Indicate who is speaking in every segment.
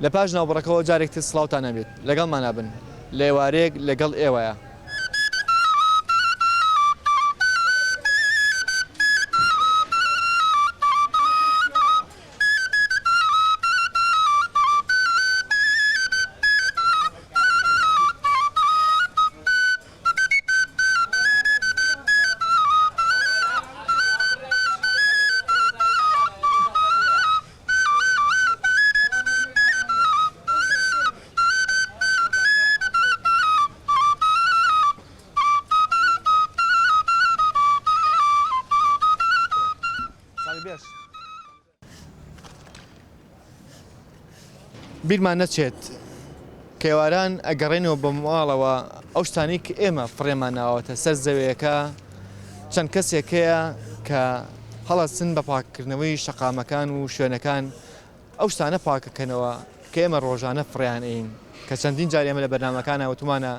Speaker 1: لە پاش ناوبڕەکەوە جارێک تر سڵاوتان هەبێت لەگەڵمانا بن لە ئێوارەیەک لەگەڵ ئێوەیە. بیرمان نەچێت کە ئێواران ئەگەڕێنەوە بۆ ماڵەوە ئەو شتانەی کە ئێمە فڕێمان ناوەتە سەر زەوێیەکە چەند کەسێک هەیە کە هەڵەسن بە پاککردنەوەی شەقامەکان و شوێنەکان ئەو شتانە پاکەکەنەوە کە ئێمە ڕۆژانە فڕیان ئەین کە چەندین جار ئێمە لە بەرنامەکانە وتومانە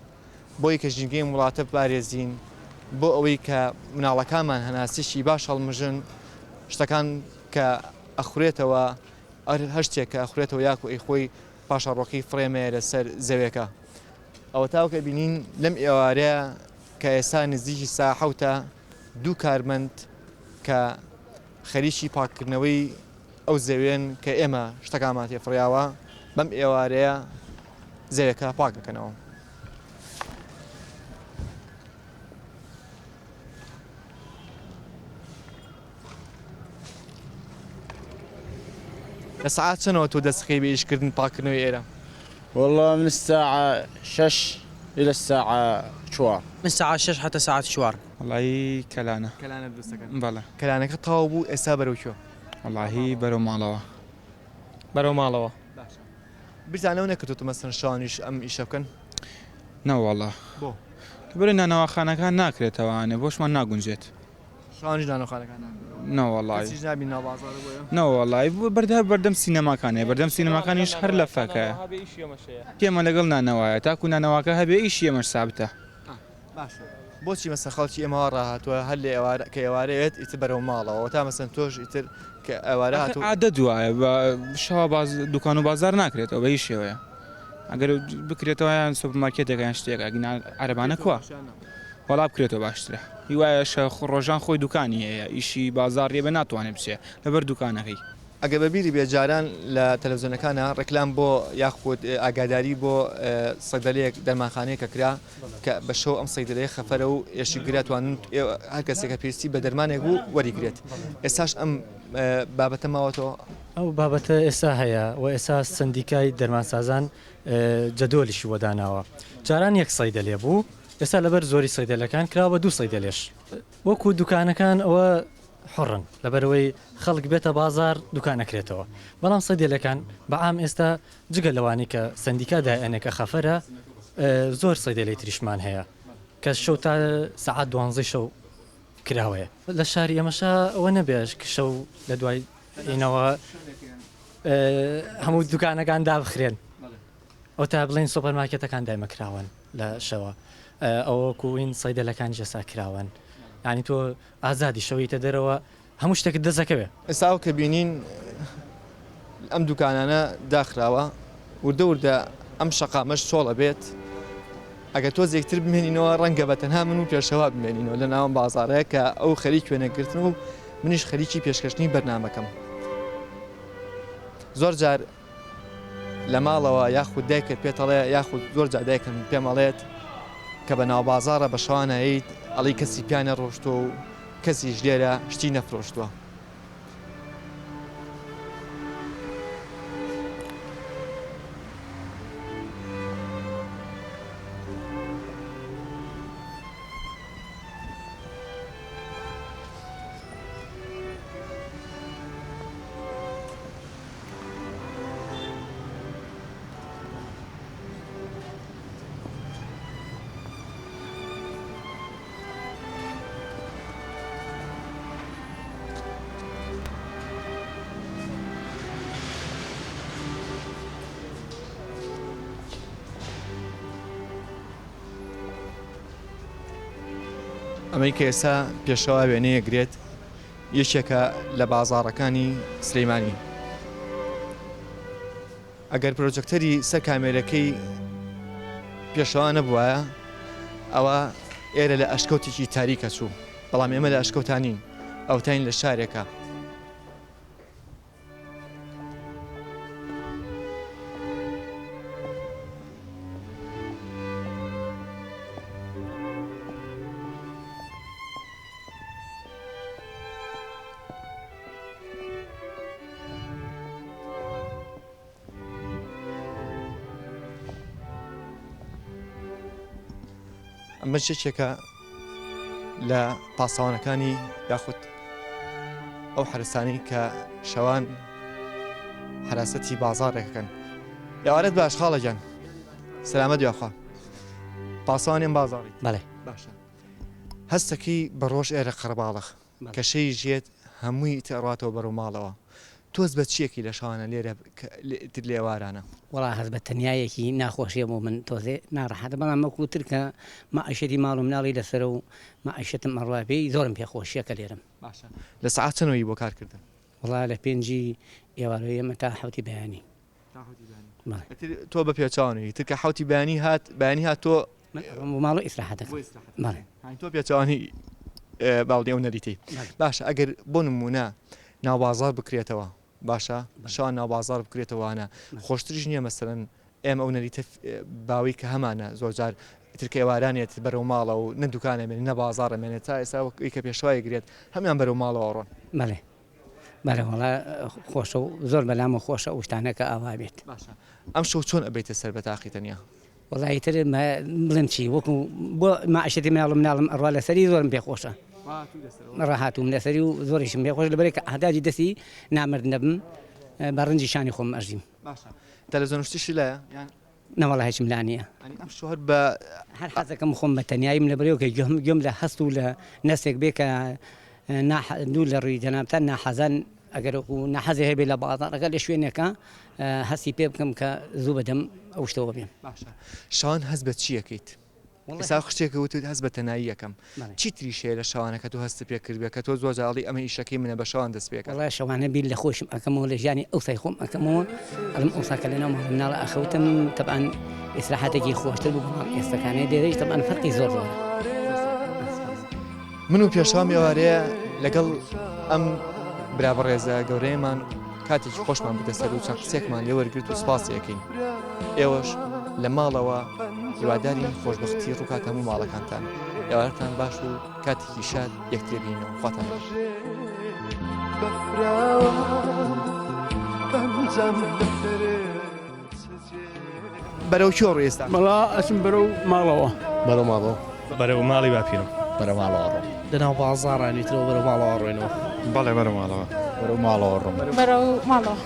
Speaker 1: بۆی کە ژینگەی وڵاتە بپارێزین بۆ ئەوەی کە مناڵەکانمان هەناسێکی باش هەڵمژن شتەکان کە ئەخورێتەوە هەر شتێک کە ئەخورێتەوە یاکو ئەیخۆی پاشەڕۆکەی فڕێ مەیەرە سەر زەوێکە. ئەوەتا وەک ئەبینین لەم ئێوارەیە کە ئێستا نزیکی سا حەوتە دوو کارمەند کە خەریکی پاککردنەوەی ئەو زەوێن کە ئێمە شتەکانمان تێ فڕیاوە بەم ئێوارەیە زەوێکە پاک دەکەنەوە. لە سەعات چەنەوە تۆ دەست دەکەی بە ئیشکردن پاککردنەوەی ئێرە؟
Speaker 2: واللە من الساعە شەش الى الساعە چوار.
Speaker 3: من ساعە شەش حتى ساعە چوار.
Speaker 4: وەڵایی کەلانە.
Speaker 1: کەلانە دروست دەکەن.
Speaker 4: بەڵێ.
Speaker 1: کەلانەکە تەواو بوو ئێستا بەرەو کوێ؟
Speaker 4: وەڵاهی بەرەو ماڵەوە.
Speaker 3: بەرەو ماڵەوە.
Speaker 1: باشە بیرتان لەوە نەکردۆتەوە مەسەلەن شەوانیش ئەم ئیشە بکەن؟
Speaker 4: نەوەڵا.
Speaker 1: بۆ؟
Speaker 4: لەبەرئ نانەواخانەکان ناکرێتەوانێ بۆشمان ناگونجێت.
Speaker 1: شەوانیش نانەوخانەکان ناکرێتەوە؟
Speaker 4: نەوەڵای.
Speaker 1: کەسیش نابینی ناو بازاڕە بۆیە؟
Speaker 4: نەوەڵای بەردە بەردەم سینەماکان هەیە بەردەم سینەماکانیش هەر لەفەکەیە. ئێمە لەگەڵ نانەوایە تاکو نانەواکە هەبێ ئیشی ئێمەش سابتە.
Speaker 1: باشە بۆچی مەسەن خەڵکی ئێمە وا ڕاهاتووە هەر لە ئێوارە کە ئێوارە یەت ئیتر بەرەو ماڵەوە تا مەسەن تۆش ئیتر کە ئێوارە
Speaker 4: ئاخر
Speaker 1: هاتوو
Speaker 4: عادەت وایە بە شەوا باز دوکان و بازار ناکرێتەوە بە هیچ شێوەیە ئەگەر بکرێتەوە یان سۆپەر مارکێتێکە یان شتێکە ئەگینا عەرەبانە
Speaker 1: بکرێتەوە
Speaker 4: کوا
Speaker 1: باشە یان نا؟
Speaker 4: وەڵا بکرێتەوە باشترە هی وایە شە ڕۆژان خۆی دوکانی هەیە ئیشی بازاڕیە بێ ناتوانێ بچێ لەبەر دوکانەکەی.
Speaker 1: ئەگەر بە بیری بێت جاران لە تەلەفزیۆنەکانا ڕێکلام بۆ یاخود ئاگاداری بۆ سەیدەلەیەک دەرمانخانەیەک ئەکرا کە بە شەو ئەم سەیدەلەیە خەفەرە و ئێشکگرە توانن هەر کەسێک کە پێویستی بە دەرمانێک بوو وەریگرێت ئێستاش ئەم بابەتە ماوەتەوە؟
Speaker 5: ئەو بابەتە ئێستا هەیە و ئێستا سەندیکای دەرمانسازان جەدۆلیشی بۆ داناوە جاران یەک سەیدەلێ بوو ئێستا لەبەر زۆری سەیدەلەکان کراوە بە دوو سەیدەلێش وەکو دوکانەکان ئەوە حوڕن لەبەرئەوەی خەڵک بێتە بازاڕ دوکان ئەکرێتەوە بەڵام سەیدەلەکان بە عام ئێستا جگە لەوانەی کە سەندیکا دایئەنێ کە خەفەرە زۆر سەیدەلەی تریشمان هەیە کە شەو تا سەعات دوانزەی شەو کراوەیە لە شاری ئێمەشا ئەوە نەبێ شەو لە دوای ئینەوە هەموو دوکانەکان دابخرێن ئەو تا بڵێن سۆپەر مارکێتەکان دایمە کراوەن لە شەوە ئەوە کوین سەیدەلەکانیش ئێستا کراوەن یانی تۆ ئازادی شەویتە دەرەوە هەموو شتێکت دەست ئەکەوێ.
Speaker 1: ئێستا ئەو کە بینین ئەم دوکانانە داخراوە وردە وردە ئەم شەقامەش چۆڵ ئەبێت ئەگەر تۆزێک تر بمێنینەوە ڕەنگە بە تەنها من و پێشەوا بمێنینەوە لە ناوم بازاڕەیە کە ئەو خەریکی وێنەگرتن و منیش خەریکی پێشکەشتنی بەرنامەکەم زۆر جار لە ماڵەوە یاخود دایکت پێت ئەڵێ یاخود زۆر جار دایکم پێم ئەڵێت کە بە ناوبازاڕە بە شەوانە یت ئەڵی کەسی پیا نەڕۆشتووە و کەسیش لێرە شتی نەفرۆشتووە. ئەمەی کە ئێستا پێشەوا وێنەیەگرێت یەکێکە لە بازاڕەکانی سلیمانی. ئەگەر پرۆجەکتەری سەر کامێرەکەی پێشەوا نەبوایە ئەوە ئێرە لە ئەشکەوتێکی تاریکە چوو بەڵام ئێمە لە ئەشکەوتا نین ئەوتاین لە شارێکە. ئەمەش یەکێکە لە پاسەوانەکانی یاخود ئەو حرسانی کە شەوان حراسەتی بازارێکەکەن ئێوارەت باش خاڵە گیان سەلامەت یاخوا پاسەوانیم بازاڕی
Speaker 6: بەڵێ
Speaker 1: باشە هەستەکەی بە ڕۆژ ئێرە قەرەباڵغ کە شەویش یەت هەمووی ئیتر ئەڕواتەوە بەرەو ماڵەوە تۆز بە چیەکی لە شەوانە لێرە ئیتر لە ئێوارانە؟
Speaker 6: وەڵا هەست بە تەنیایەکی ناخۆشیە بۆ من تۆزێ ناڕەحەتە بەڵام وەکو تر کە مەعیشەتی ماڵ و مناڵی لەسەرە و مەعیشەتم ئەڕوا پێی زۆرم پێ خۆشیە کە لێرەم.
Speaker 1: باشە لە سەعات چەنەوەی بۆ کار کردن؟
Speaker 6: وەڵا لە پێنجی ئێوارەوە یەمە تا حەوتی بەیانی.
Speaker 1: تا حەوتی بەیانی. بەڵێ. ئیتر تۆ بە پێچەوانەوەی ئیتر کە حەوتی بەیانی هات بەیانی هات تۆ
Speaker 6: من ئەڕۆم بۆ ماڵ و ئیسراحەت دەکەم.
Speaker 1: بۆ ئیسراحەت.
Speaker 6: بەڵێ.
Speaker 1: یانی تۆ پێچەوانەی باڵی ئەو نەریتەی. باشە ئەگەر بۆ نموونە ناوبازاڕ بکرێتەوە باشە شەوان ناوبازاڕ بکرێتەوە وانە خۆشتریش نییە مەسەلەن ئێمە ئەو نەریتە باوەی کە هەمانە زۆرجار ئیتر کە ئێوارانێت بەرەو ماڵەوە و نە دوکان ئەمێنێ نە بازاڕ ئەمێنێ تا ئێستا وەک ئەوی کە پێشەوای گرێت هەموویان بەرەو ماڵەوە ڕۆن.
Speaker 6: بەڵێ بەڵێ وەڵا خۆشە و زۆر بەلامەوە خۆشە ئەو شتانە کە ئاوا بێت.
Speaker 1: باشە ئەمشەو چۆن ئەبەیتە سەر بە تاقی تەنیا؟
Speaker 6: وەڵا ئیتر بڵێم چی وەکو بۆ مەعیشەتی مناڵ و مناڵم ئەڕوا لەسەری زۆرم پێ خۆشە ڕاهاتووم لەسەری و زۆریشم پێ خۆش لەبەرێک کە ئەحداجی دەستی نامرد نەبم بە ڕەنجی شانی خۆم ئەژیم.
Speaker 1: باشە تەلەفزیۆن و شتیشی لایە یان؟
Speaker 6: نەوەڵا هیچم لا نییە.
Speaker 1: یانی ئەم شەو هەر بە.
Speaker 6: هەر حەزەکەم خۆم بە تەنیاییم لەبەرەوە کە گوێم گوێم لە هەست و لە نەستێک بێ کە دوور لە ڕووی جەنابتان ناحەزان ئەگەر وەکو ناحەزێ هەبێ لە بازاڕەکە لە شوێنێکە هەستی پێ بکەم کە زوو بەدەم ئەو شتەوە بێم.
Speaker 1: باشە شەوان هەست بە چی ئەکەیت؟ ئێستا خشتێکە وتت هەست بە تەنایی ئەکەم چی تریش هەیە لە شەوانە کە تۆ هەستت پێ کردبێ کە تۆ زۆر جار ئەڵێی ئەمە ئیشەکەی منە بە شەوان دەست پێ ئەکات؟
Speaker 6: وەڵا شەوانە بیر لە خۆیشم ئەکەمەوە لە ژیانی ئەوسای خۆم ئەکەمەوە ئەڵێم ئەوسا کە لەناو ماڵ و مناڵ ئەخەوتم تەبعەن ئیسراحەتێکی خۆشتر بوو بەڵام ئێستەکانێ لێرەیش تەبعەن فەرقی زۆر زۆرە.
Speaker 1: من و پێشەوام ئێوارەیە لەگەڵ ئەم برا بەڕێزە گەورەیەمان کاتێکی خۆشمان بدە سەر و چەند قسێکمان لێ وەرگرت و سپاسی ئەکەین ئێوەش لە ماڵەوە هیوادارین خۆشببختی ڕووکات هەموو ماڵەکانتان ئێوارتان باش و کاتێکی شاد یەکترێ بینەوە خواتان لەگەڵ. بەرەو کوێ ڕۆی ئێستا؟
Speaker 7: وەڵا ئەچم بەرەو ماڵەوە.
Speaker 8: بەرەو ماڵەوە.
Speaker 9: بەرەو ماڵی باپیرم.
Speaker 8: بەرەو ماڵەوە ڕۆم.
Speaker 3: لەناو بازاڕان ئیترەوە بەرەو ماڵەوە ڕۆینەوە.
Speaker 4: بەڵێ بەرەو ماڵەوە.
Speaker 8: بەرەو ماڵەوە ڕۆم.
Speaker 10: بەرەو ماڵەوە.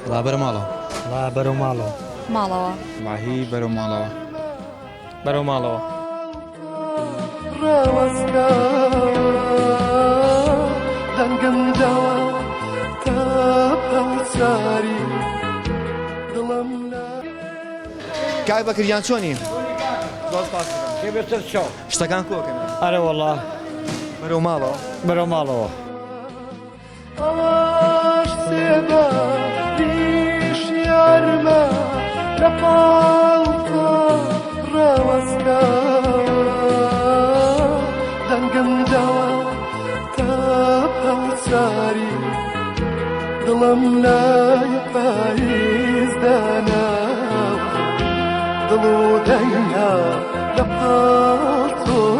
Speaker 3: وەڵا بەرەو ماڵەوە. وەڵا بەرەو ماڵەوە.
Speaker 10: ماڵەوە.
Speaker 4: وەڵاهی بەرەو ماڵەوە.
Speaker 3: بەرەو ماڵەوە.
Speaker 1: کاک بەکر گیان چۆنی؟ زۆر سپاس دەکەم. شتەکان کۆکەن؟
Speaker 2: ئەرێ وەڵا.
Speaker 1: بەرەو ماڵەوە؟
Speaker 2: بەرەو ماڵەوە.
Speaker 11: دڵم لای پاییز دانا دڵ و دەنگا لە پاڵ تۆ.